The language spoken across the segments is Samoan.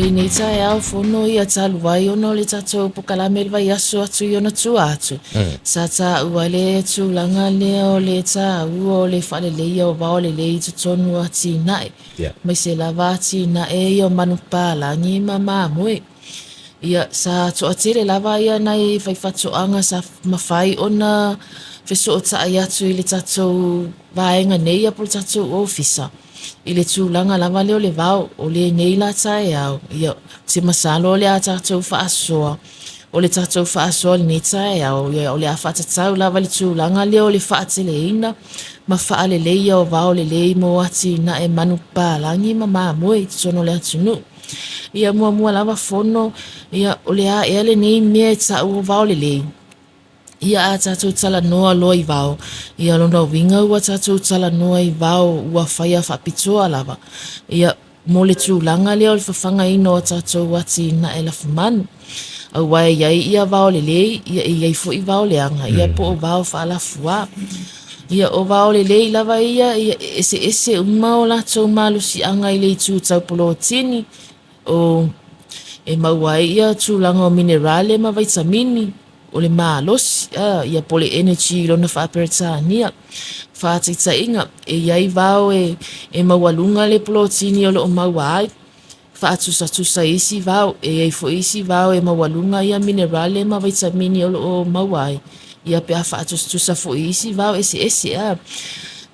Lenei taeao fono ia talu ai ona o le tatou polokalame i le vaiaso atu i ona tua atu, sa taua ai le tulaga lea o le taua o le faaleleia o vao lelei i totonu o atinae, aemaise lava atinae ia o manupapalagi ma mamoe. Ia, sa toatele lava ia nai faifaatoaga sa mafai ona fesootai atu i le tatou vaega nei po o le tatou ofisa i le tulaga lava lea o le vao. O lenei la taeao, ia, ou te masalo o le a tatou faasoa, o le tatou faasoa i lenei taeao, ia o le a faatatau lava i le tulaga lea o le faateleina ma faaleleia o vao lelei mo atinae manupapalagi ma mamoe i totonu o le atunuu. Ia muamua lava Fono, ia o le a ea lenei mea e tau o vao lelei? Ia a tatou talanoa loa i vao, ia o lona uiga ua tatou talanoa i vao ua faia faapitoa lava, ia, mo le tulaga lea o le fafagaina o a tatou atinae lafumanu. Aua e i ai ia vao lelei, ia e i ai foi vao leaga, ia po o vao faalafua. Ia o vao lelei lava ia, ia e eseese uma o latou malosiaga i le itu tau polotini, o e maua ai ia tulaga o minerale ma vaitamini, o le malosi, ia po o le energy i lona faa-Peretania. Faataitaiga, e i ai vao e maualuga le polotini o lo o maua ai, faatusatusa i isi vao. E i ai foi isi vao e maualuga ia minerale ma vaitamini o lo o maua ai, ia pe a faatusatusa foi i isi vao eseese.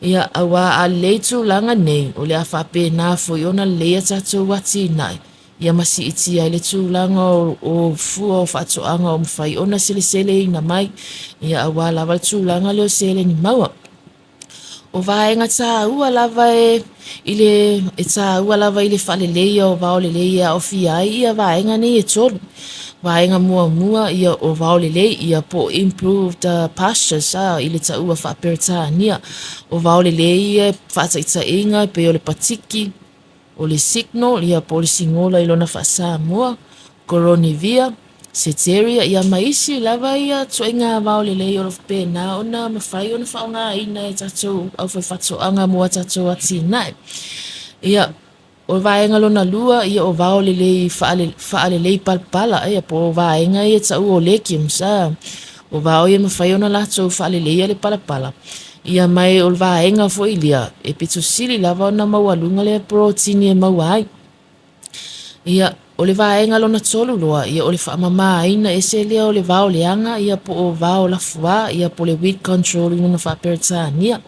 Ia, aua a lelei tulaga nei, o le a faapena foi ona lelei a tatou atinae, ia ma siitia ai le tulaga o fua o faatoaga o mafai ona seleseleina mai, ia aua lava le tulaga lea o seleni maua. O vaega taua lava e i le e taua lava i le faaleleia o vao lelei e aofia ai ia vaega nei e tolu. Vaega muamua ia o vao lelei ia po o improved pastures i le taua faa-Peretania. O vao lelei ia faataitaiga e pei o le patiki, o le signal ia po o le sigola i lona faa-Samoa, Koronivia, Seteria ia ma isi lava ia ituaiga vao lelei o lo o faapena ona mafai ona faaaogaina e tatou aufaifaatoaga mo a tatou atinae. Ia, o le vaega lona lua, ia o vao lelei faalelei palapala, ia po o vaega ia e taua o legumes. O vao ia e mafai ona latou faaleleia le palapala, ia ma o le vaega foi lea e pito sili lava ona maualuga le porotini e maua ai. Ia, o le vaega lona tolu loa, ia o le faamamaina ese lea o le vao leaga ia po o vao lafuā, ia po o le weed control i lona faa-Peretania.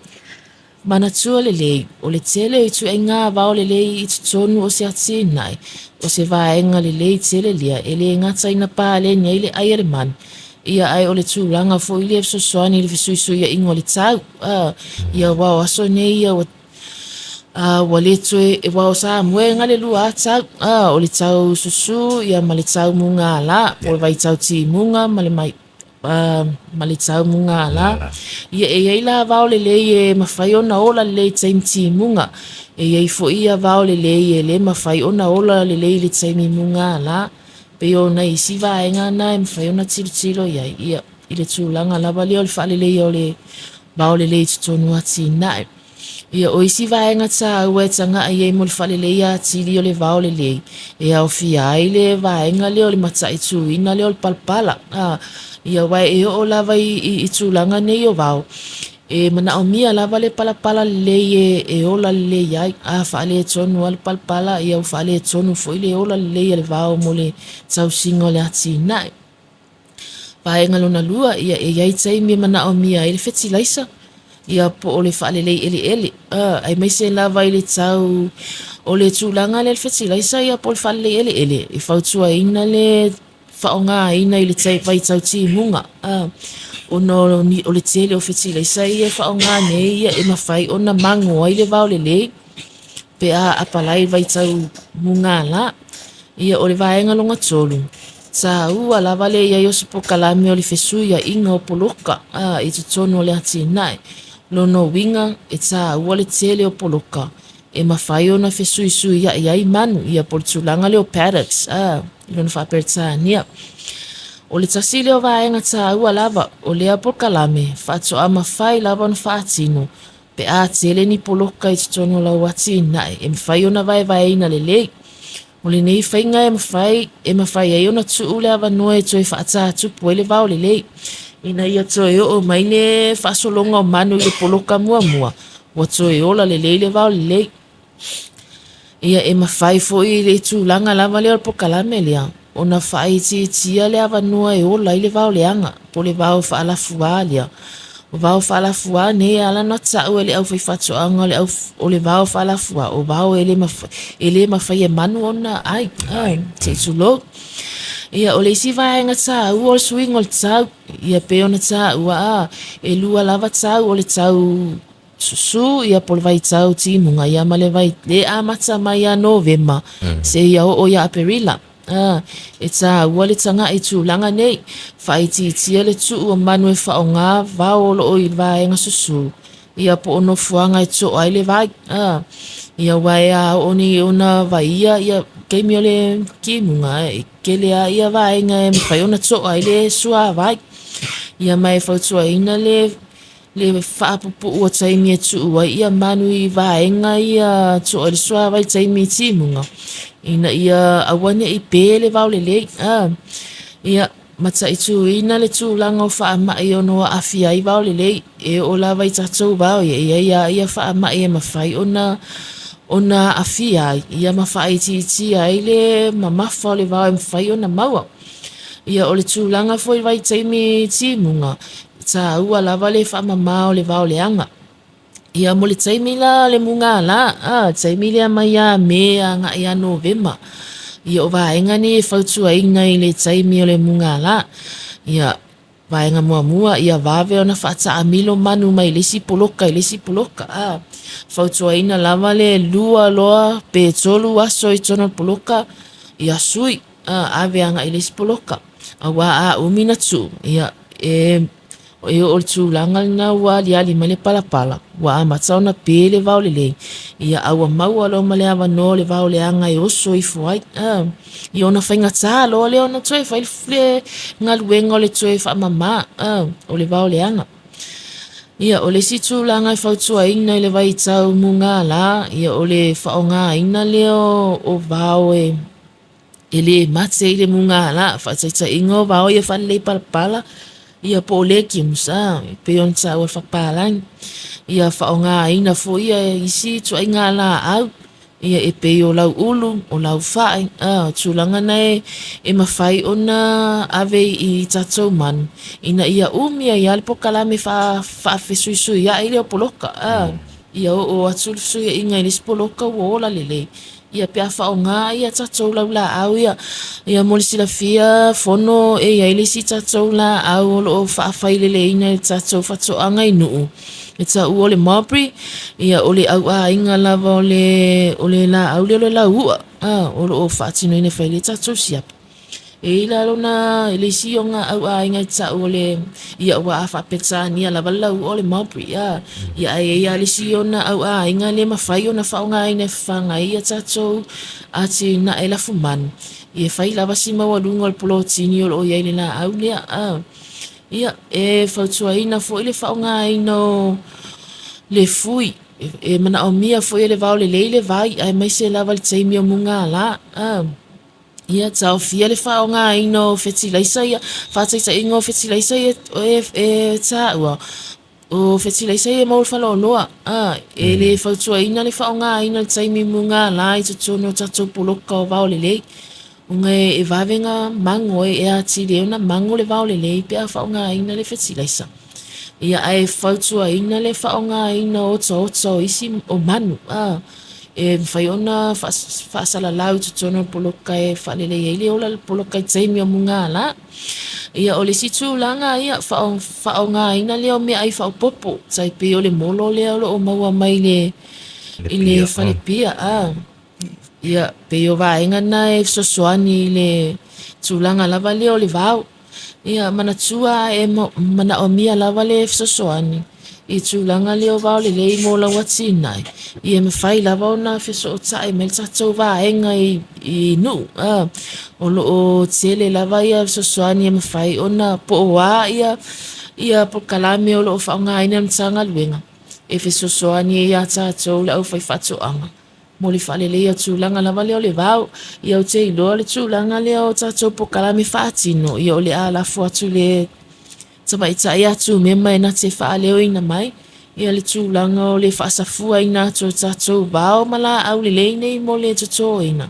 Manatua lelei, o le tele o ituaiga vao lelei i totonu o se atinae, o se vaega lelei tele lea e le gata ina paleni ai le ai a le manu, ia ae o le tulaga foi lea e fesoasoani i le fesuisuiaiga o le tau. Ia aua o aso nei ia ua ua le toe, aua o Samoa e galelua lava tau, o le tau susū ia ma le tau mugala, po o le vaitau timuga ma le ma le tau mugala. Ia e i ai la vao lelei e mafai ona ola lelei i taimi timuga. E i ai foi ia vao lelei e le mafai ona ola lelei i le taimi mugala. Pei o nai isi vaega na e mafai ona tilotilo i ai, ia, i le tulaga lava lea o le faaleleia o le vao lelei i totonu o atinae. Ia, o isi vaega taua e taga'i i ai mo le faaleleia atili o le vao lelei, e aofia ai le vaega lea o le mataituina lea o le palapala. Ia, aua e oo lava i tulaga nei o vao, e manaomia lava le palapala lelei e ola lelei ai. A faaletonu lava le palapala, ia ua faaletonu foi le ola lelei o le vao mo le tausiga o le atinae. Vaega lona lua, ia e i ai taimi e manaomia ai le fetilaisa, ia po o le faalelei eleele, aemaise lava i le tau o le tulaga lea o le fetilaisa ia po o le faalelei eleele, e fautuaina le faaaogaina i le vaitau timuga, ona o le tele o fetilaisa ia e faaaoga nei e mafai ona mago ai le vao lelei pe a apalai i le vaitau mugala. Ia, o le vaega lona tolu, taua lava le i ai o se polokalame o le fesuiaiga o poloka i totonu o le atinae. Lona uiga, e taua le tele o poloka e mafai ona fesuisuiai ai manu, ia po o le tulaga lea o paddocks i lona faa-Peretania. O le tasi lea o vaega taua lava o lea polokalame, faatoa mafai lava ona faatino pe a tele ni poloka i totonu o lau atinae e mafai ona vaevaeina lelei. O lenei faiga e mafai e mafai ai ona tuu le avanoa e toe faatātupu ai le vao lelei, ina ia toe oo mai le faasologa o manu i le poloka muamua, ua toe ola lelei le vao lelei. Ia e mafai foi i le tulaga lava lea o le polokalame lea ona faaitiitia le avanoa e ola ai le vao leaga po o le vao faalafuā lea. O vao faalafuā nei e ala ona ta'u e le aufaifaatoaga o le au o le vao faalafuā, o vao e le e le mafai e manu ona ai, se i tulou. Ia o le isi vaega tāua o le suiga o le tau, ia pei ona tāua e lua lava tau o le tau susū ia po o le vaitau timuga ia ma le vai le amata mai ia Novema seia oo ia Aperila. E tāua le taga'i i tulaga nei, faaitiitia le tuu o manu e faaaoga vao o loo i le vaega susū ia po o nofoaga e to'a ai le vai. Ia aua e a oo nei ona vaia ia taimi o le timuga, e tele lava ia vaega e mafai ona to'a ai le suavai. Ia ma e fautuaina le le faapupuu o taimi e tuu ai ia manu i vaega ia to'a ai le suavai i taimi timuga, ina ia aua ne i pe le vao lelei. Ia mataituina le tulaga o faamai e ono aafia ai vao lelei. E oo lava i tatou vao ia, e i ai lava ia faamai e mafai ona ona aafia ai ia ma faaitiitia ai le mamafa o le vao e mafai ona maua. Ia o le tulaga foi i le vaitaimi timuga, e taua lava le faamama o le vao leaga. Ia mo le taimi la o le mugala, le taimi lea mai ia Me agai ia Novema. Ia o vaega nei e fautuaina i le taimi o le mugala. Ia vaega muamua, ia vave ona faataamilo manu mai le isi poloka i le isi poloka. Fautuaina lava le 2 loa pe 3 aso i totonu o le poloka, ia sui, ave agai i le isi poloka. Aua a umi ona tuu, ia e oo i le tulaga lena ua aliali mai le palapala, ua amata ona pe le vao lelei, ia a ua maua loa ma le avanoa o le vao leaga e oso ifo ai. Ia ona faigata loa lea ona toe fai le galuega o le toe faamama o le vao leaga. Ia o le isi tulaga e fautuaina i le vaitau mugala, ia o le faaaogaina lea o vao e le mate i le mugala. Faataitaiga o vao ia faalelei palapala ia po o legumes e pei ona taua e le faapapalagi. Ia faaaogaina foi isi ituaiga laau ia e pei o lauulu, o laufai, o tulaga na e mafai ona ave i tatou manu ina ia umi ai lava le polokalame faafesuisuiai lea o poloka. Ia oo atu le fesuiaiga i le isi poloka ua ola lelei, ia pe a faaaoga ia tatou laulaau ia. Ia mo le silafia Fono e i ai le isi tatou laau o lo o faafaileleina e le tatou faatoaga i Nuu, e taua o le mulberry, ia o le auaiga lava o le laau lea o le lauua, o lo o faatinoina e fai ai le tatou siapo. E i ai la lona, le isi ona auaiga e tau o le, ia aua a faa-Peretania lava le lauua o le mulberry, ia ae i ai lava le isi ona auaiga lea e mafai ona faaaogaina e fafaga ai a tatou atinae lafumanu, ia e fai lava si maualuga o le polotini o lo o i ai i le laau lea. Ia, e fautuaina foi le faaaogaina o le fui, e manaomia foi e le vao lelei le vai, aemaise lava i le taimi o mugala. Ia taofia le faaaogaina o fetilaisa ia. Faataitaiga o fetilaisa ia e taua, o fetilaisa ia e maua i le faleoloa. E le fautuaina le faaaogaina i le taimi mugala i totonu o tatou poloka o vao lelei, ona e vave ona mago ai, e atili ai ona mago le vao lelei pe a faaaogaina le fetilaisa. Ia ae fautuaina le faaaogaina o otaota o isi o manu e mafai ona faasalalau i totonu o le poloka e faalelei ai le ola o le poloka i taimi o mugala. Ia o le isi tulaga, ia faaaogaina lea o meaai faaopoopo, tai pei o le molo lea o lo o maua mai i le falepia. Ia pei o vaega na e fesoasoani i le tulaga lava lea o le vao. Ia manatua e manaomia lava le fesoasoani i tulaga lea o vao lelei mo lau atinae, ia e mafai lava ona fesootai mai le tatou vaega i Nuu. O lo o tele lava ia fesoasoani e mafai ona po o a ia polokalame o lo o faaaogaina e le Matagaluega e fesoasoani ai ia tatou le aufaifaatoaga. mo le faaleleia o tulaga lava lea o le vao. Ia ou te iloa le tulaga lea o tatou polokalame faatino, ia o le a lafo atu i le tamaitai ia Tumema e na te faaleoina mai ia le tulaga o le faasafuaina atu o tatou vao ma laau lelei nei mo le totoina,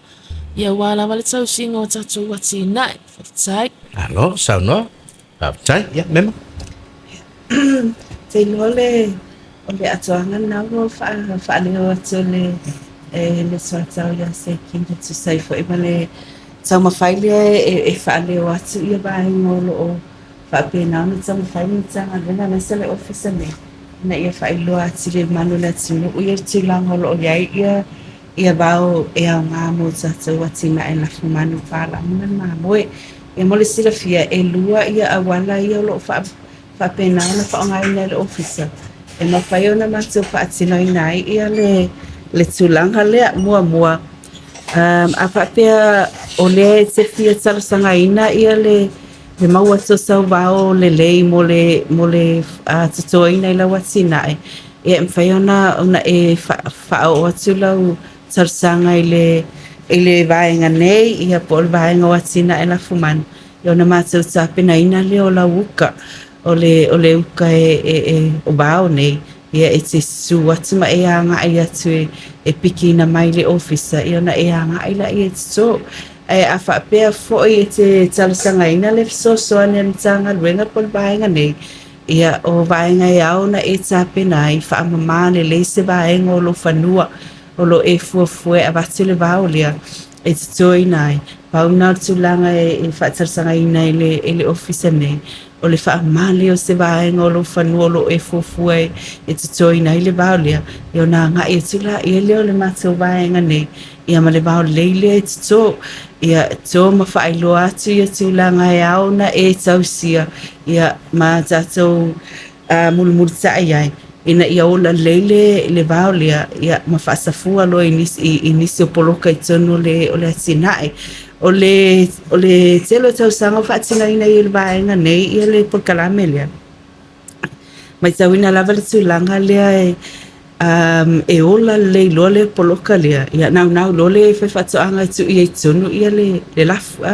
ia aua lava le tausiga o tatou atinae. Faafetai. Malo saunoa. Faafetai. Ia, Mema. Te iloa le o le atoaga lena ua faaleo atu e le e le soatau ia Seikini e tusa ai foi ma le taumafai lea e faaleo atu ia vaega o lo o faapena ona taumafai le Matagaluega aemaise le Ofisa nei ina ia faailoa atili i le mamalu o le atunuu ia tulaga o lo o i ai ia ia vao e aoga mo tatou atinae lafumanu, palagi ma le mamoe. Ia mo le silafia, e lua ia auala ia o lo o faapena ona faaaogaina e le Ofisa e mafai ona matou faatinoina ai ia le le tulaga lea. Muamua, a faapea o lea e te fia talosagaina ia le le maua atu o sau vao lelei mo le mo le totoina i lau atinae, ia e mafai ona ona e faaoo atu lau talosaga i le i le vaega nei, ia po o le vaega o atinae lafumanu, ia ona matou tapenaina lea o lau uka, o le o le uka e e e o vao nei, ia e te susu atu ma e agai atu e e pikiina mai le ofisa, ia ona e agai laia e toto. Ae a faapea foi e te talosagaina le fesoasoani a le Matagaluega po o le vaega nei, ia o vaega e ao ona e tapena ai, faamama lelei se vaega o lou fanua o lo o e fuafua e avatu le vao lea e totoina ai. Pau lena o le tulaga e faatalosagaina e le e le Ofisa nei, o le faamama lea o se vaega o lou fanua o lo o e fuafua e totoina ai le vao lea, ia ona agai atu laia lea o le matou vaega nei, ia ma le vao lelei lea e toto. Ia toto ma faailoa atu ia tulaga e ao ona e tausia, ia ma tatou mulimulitai ai ina ia ola lelei le le vao lea, ia ma faasafua loa i nisi i nisi o poloka i totonu o le o le atinae. O le o le tele o tausaga o faatinoina ai e le vaega nei ia le polokalame lea. Matauina lava le tulaga lea e e ola lelei loa le poloka lea, ia naunau loa le faifaatoaga e tuu i ai i totonu ia le le lafu.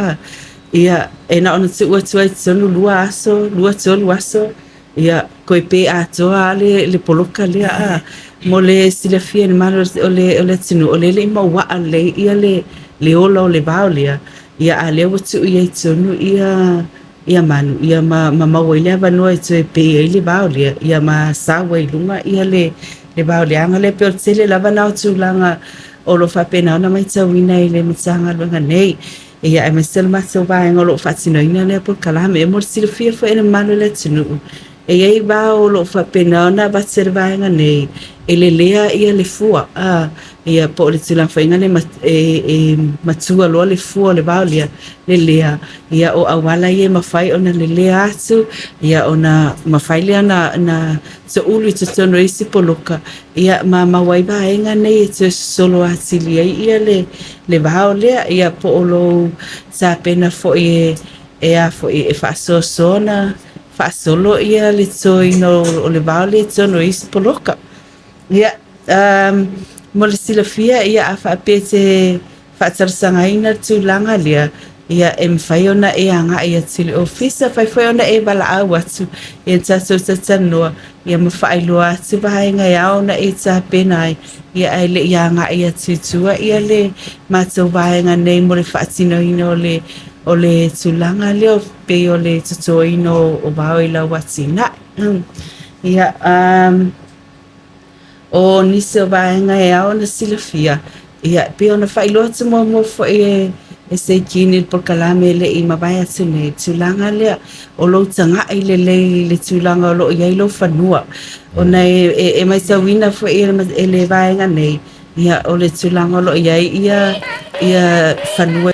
Ia, e na ona tuu atu ai i totonu lua aso, lua tolu aso, ia toe pe atoa lava le le poloka lea. Mo le silafia e le mamalu o le o le atunuu, o lea e le i mauaa lelei ia le le ola o le vao lea, ia a o lea ua tuu i ai i totonu ia ia manu, ia ma ma maua ai le avanoa e toe pe ai le vao lea, ia ma sau ai i luga ia le le vao leaga lea. E pei o le tele lava na o tulaga o lo o faapena ona matauina i le Matagaluega nei, ia aemaise o le matou vaega o lo o faatinoina lea polokalame. E mo le silafia foi e le mamalu o le atunuu, e i ai vao o lo o faapena ona avatu e le vaega nei e lelea ia le fua, ia po o le tulaga foi lea e e matua loa le fua o le vao lea, lelea, ia o auala ia e mafai ona lelea atu, ia ona mafai lea ona na toulu i totonu o isi poloka, ia ma maua ai vaega nei e toe sosolo atili ai ia le le vao lea, ia po o lou tapena foi e e a foi e faasoasoa ona faasolo ia le totoina o le vao lea i totonu o isi poloka. Ia, mo le silafia, ia a faapea e te faatalosagaina le tulaga lea, ia e mafai ona e agai atu i le ofisa, mafai foi ona e valaau atu, ia tatou talatalanoa, ia ma faailoa atu vaega e ao ona e tapena ai, ia ae le i agai atu i tua ia le matou vaega nei mo le faatinoina o le o le tulaga lea pei o le totoina o vao i lau atinae. Ia, o nisi o vaega e ao ona silafia, ia, e pei ona faailoa atu muamua foi e e Seikini i le polokalame e le i mavae atu nei, le tulaga lea o lou tagai lelei i le tulaga o lo o i ai lou fanua. Ona e e e matauina foi e le vaega nei, ia, o le tulaga o lo o i ai ia ia fanua.